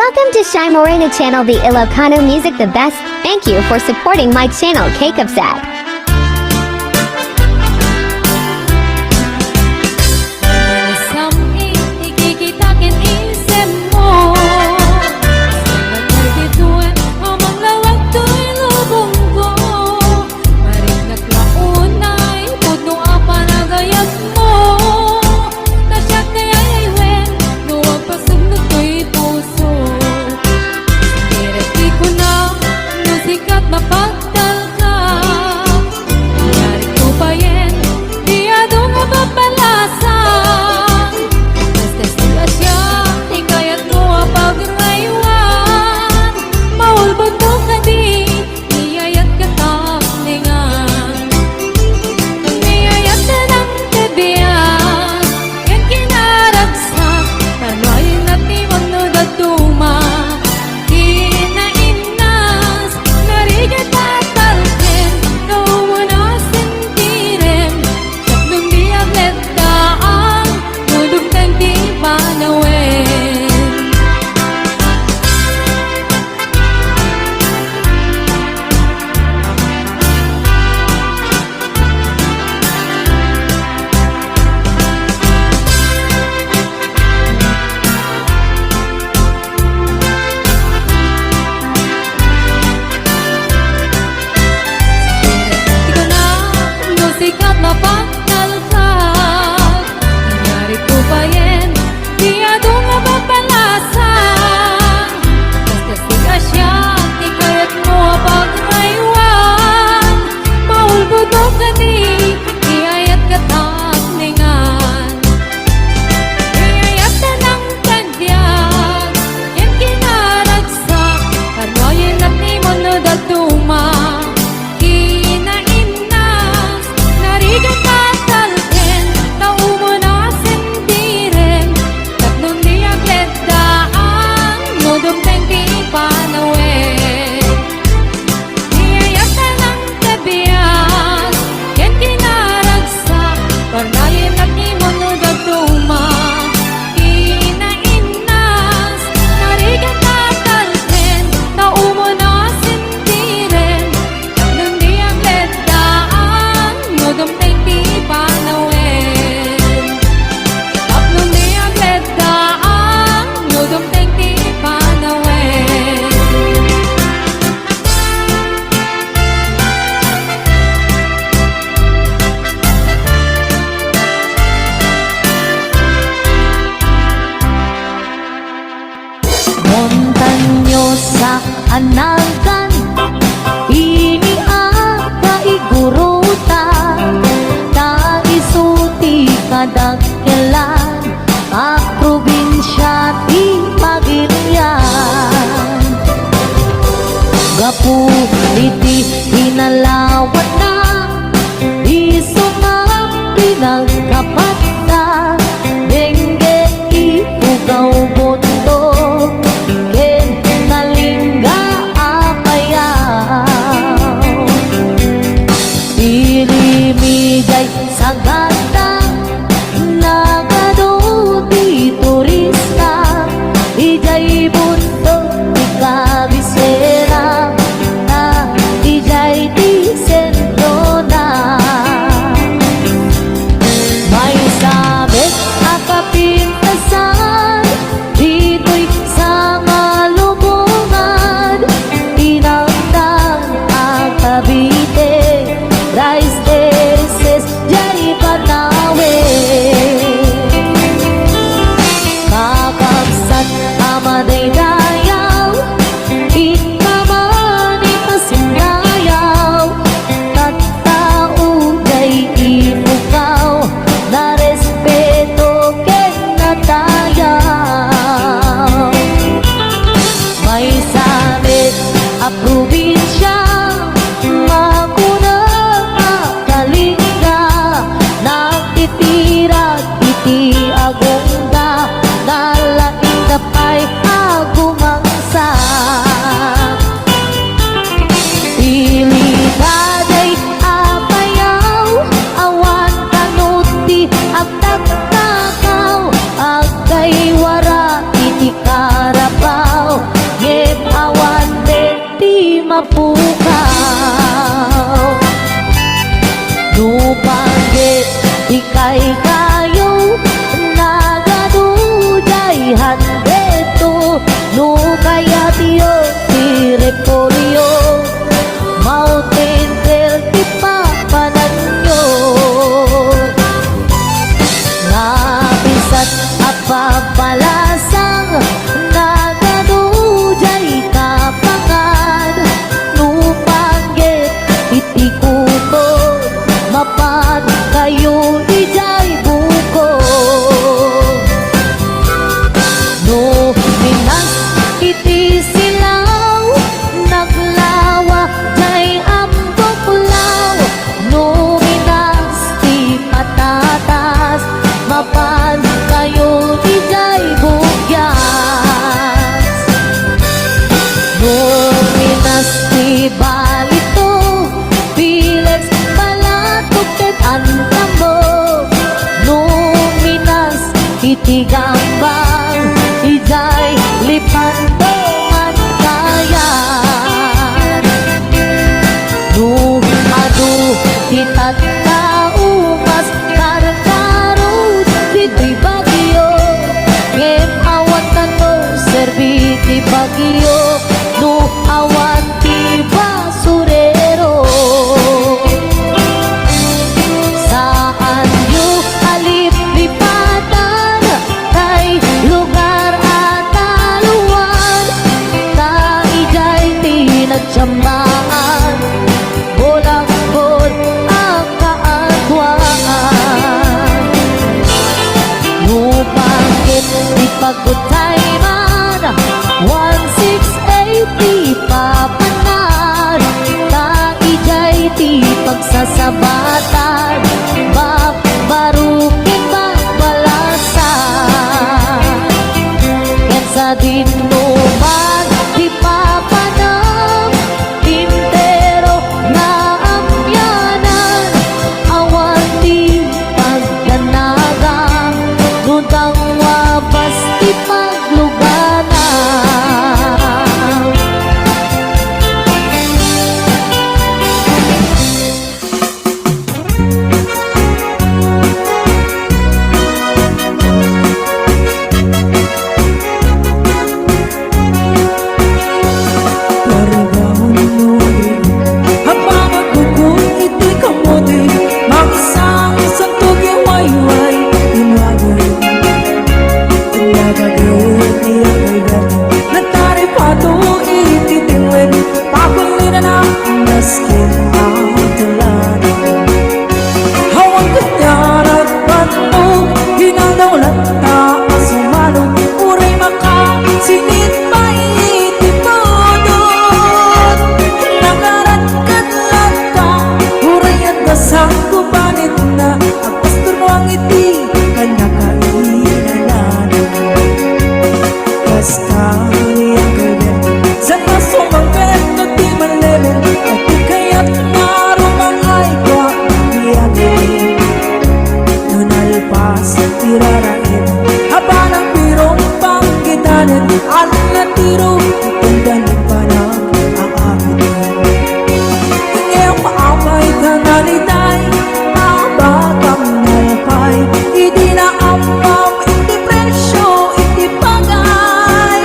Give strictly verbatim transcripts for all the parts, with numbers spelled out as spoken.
Welcome to Shy Moreno Channel, the Ilocano music, the best. Thank you for supporting my channel, K Cubsat. Manisam ikikita ken isemmo. Sakbay ti tuen a manglawag toy lubongko. Mariknak la unay pudno a panagayat mo. Ta siak ti ay-ay wen no agpasubno toy puso. Diri ti kuna no sika ti mapagtalka. Ngarud ko payen, ti adu nga papalasang. Basta siak ti kayatmo a pagraywan. Maulbodto kadi, ni ayatka tapnengan. Ni ayatka nang ti biag, ken kinaragsak, ta no ayat ni mano dadduma. Kinainnas, narigat a talken, kaumon a sentirem, tapno di agleddaang, no dumteng ti panawen. Ikaw na, no sika ti mapagtalkan, ngarud ko payen, ti adu nga papalasang. Basta sika siak ti kayatmo a pagraywan, maulbodto kadi, ni ayatka tapnengan. Ni ayatka nang ti biag, ken kinaragsak, ta no ayat ni mano dadduma. Kinainnas, narigat a talken, kaumon a sentirem, tapno di agleddaang, no dumteng ti panawen. Ni ayatka nang ti biag, ken kinaragsak, parnayen ti mano dadduma. Kinainnas, narigat a talken, kaumon a sentirem, tapno di agleddaang, no dumteng ti panawen. Tapno di agleddaang, no dumteng ti panawen. Montañosa a nagan, ini a kaigurutan, ta isu ti kadakkelan a probinsia ti Pagirian. Gapu iti kinalawanna, isu nga pinagkapatda, dengge, ipugaw, bundok, ken nalingga a bayaw. Irimiddiay sagada, nagadu ti turista, idiay bundok ti kabisera, ta idiay ti sentrona. Maysa met a kapintasan, ditoy sa malubongan, tinangtan a Cavite, rice terraces, diay panawen. Kakabsat a madaydayaw, ita man ita sindayaw, tattao diay ipukaw, narespeto ken natayaw. Maysa met a probinsia, makuna a kalingga, nagtitirag iti agongga, nalaingda pay a pukaw. No panggep ti kaykayo, nagadu jay handetto. No kayatyo ti repolyo, mountain pear ti papananyo. Nga bisan a pabalasang, nagadu jay kapangan. No panggep iti kuko, mapan kayo ijay buko. No minas iti silaw, naglawa jay ambuklaw. No minas ti patatas, mapan kayo ijay bugyas. No minas ti balito, pilex, balatok, ket antamo. No minas iti gambang, ijay lipanto ngan kayan. No adu ti tattao kas karkarod ditoy bagyo, ngem awan tanto serbi ti bagyo no awan ti basurero. Saanyo a liplipatan tay lugar a taluan, ta ijay ti nagtsammaan, bulakbol a kaaduan. No panggep ti pagutayman, one six eight ti papanan, ta ijay ti pagsasabatan, babbaro ken babbalasa. Ken sadino man ti papanam, entero nga amyanan, awan ti pagdanagan, no dangwabas ti paglugana. Tarigawon no agri, apan agkuko iti kamote, makisangisanto ti wayway, inuagen. Nagagayod ti agrigat, nagtaripato iti tingwed, pakulinana maskin a tuladan. Awan kaniaran bannog, inaldaw latta a sumano, uray makasinit pay iti pudot. Nakaradkad latta, uray adda sa kubanitna, agpastornuang iti kaniakainananan. Kas kaniak, saan a sumangpet no ti mallemen, a ti kayat nga rumang-ay kua ti amin. No nalpas ti raraem, apan agbirom panggitanen, a natiro ti tungdan panang aagiden. Ngem apay ta nalitay, abatam nalpay, idi naammom iti presio iti pagay.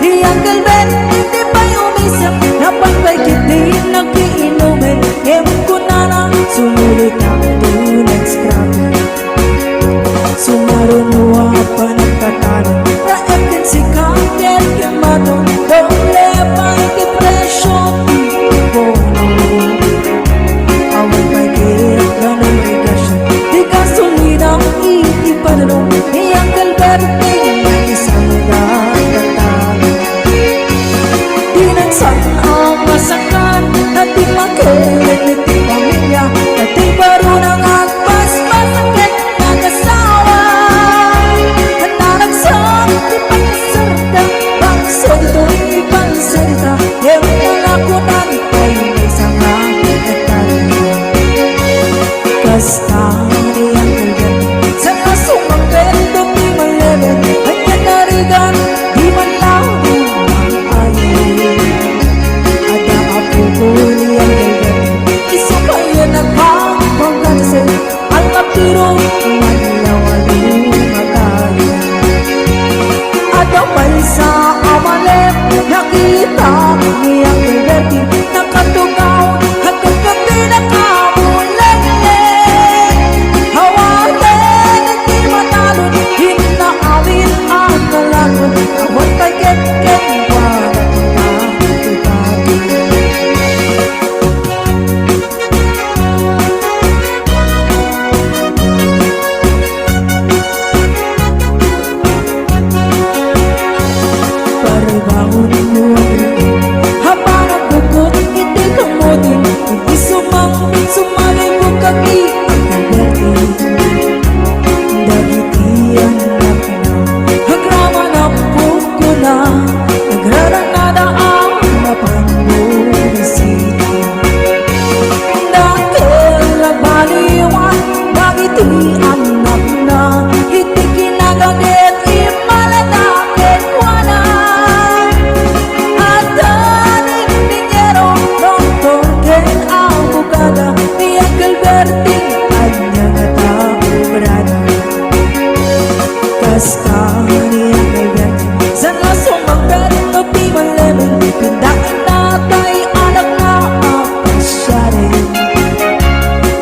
Ti Uncle Ben, iti pay umisip, napan pay ketdi nakiinumen, ngem kunana, sumulitko to next crop. Sumaruno a panagkatalo, raep ken sika, ket ken bato, Ni Uncle Bertie, nakatugaw, hagkagkapi, nakamulengleng. Hawaten ti matalon, inna amin a nalakon, awan pay ket kenkuana. Parbangon mo ang akin, hapan agkutkot iti kamotin, iti sumang, sumalibog kadi ang kaberti. Dagiti annakna, agraman a pugkona, agrarangada a mapan burisita. Dakkel a baliwan dagiti annakna, iti kinaganget immalada kenkuana. Adda ni ingeniero, doktor, ken abogada, ni Uncle Berting ania ngata obrana. Kas kaniak kayat, saan nga sumangpet no pimalem, pindain na tay anak nga apasiaren.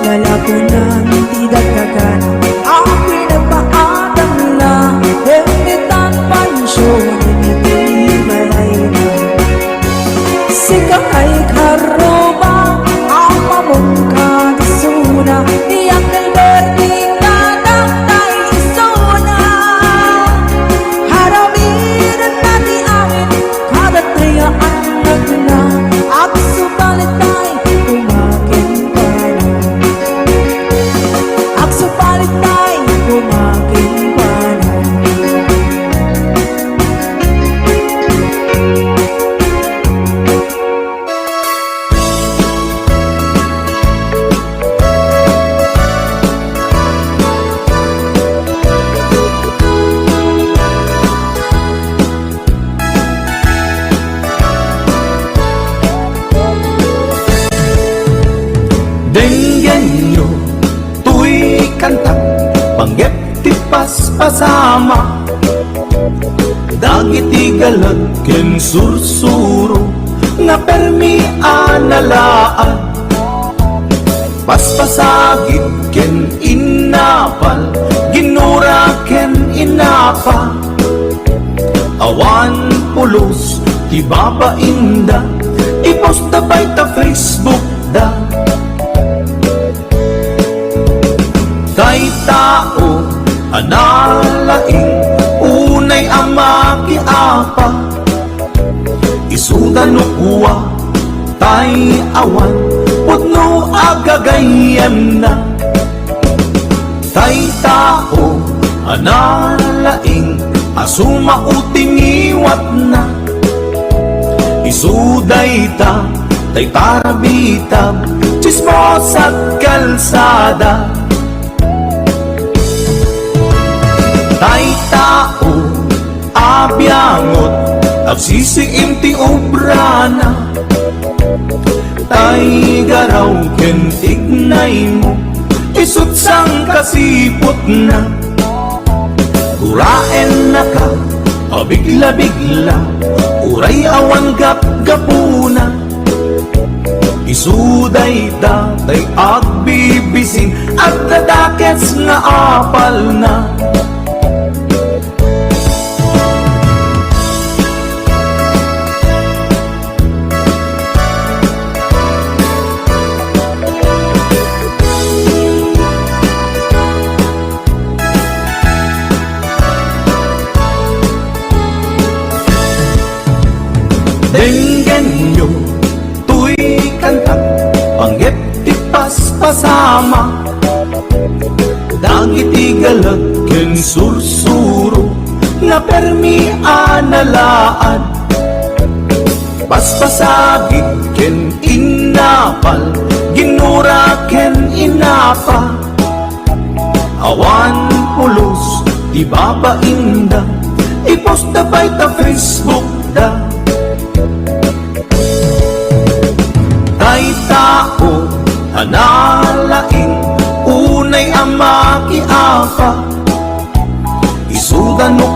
Nalapunan ti dagdagan, a pinagpaadamna, demitan pansyon iti balayna. Sika ay karruba, amamon ka isuna, ni Uncle Berting nga taktay isuna. Aramiden na ti amin, kadatayo a annakna, agsubalitay, umakin panan. Agsubalitay, umakin panan. Denggenyo, toy kanta, panggep ti paspasama. Dagiti galag ken sursuro nga permi a nalaad. Paspasagid ken innapal, ginura ken innapa. Awan pulos ti babainda, iposta pay ta Facebook da. Tay tao a nalaing, unay a makiapa, isuda no kua, tay awan pudno a gagayyemna. Tay tao a nalaing a sumao ti ngiwatna. Isu dayta, tay tarabita, tsismosa't kalsada. Tay tao a biangot, agsisiim ti obrana. Tay garaw ken tignaymo, isu't sangkasiputna. Guraennaka a bigla-bigla, uray awan gapgapuna. Isu dayta tay agbibisin, agdadakes nga apalna. Denggenyo, toy kanta, panggep ti paspasama. Dagiti galag ken sursuro nga permi a nalaad. Paspasagid ken innapal, ginura ken innapa. Awan pulos ti babainda, iposta pay ta Facebook da. Tay tao a nalaing, unay a makiapa, isuda no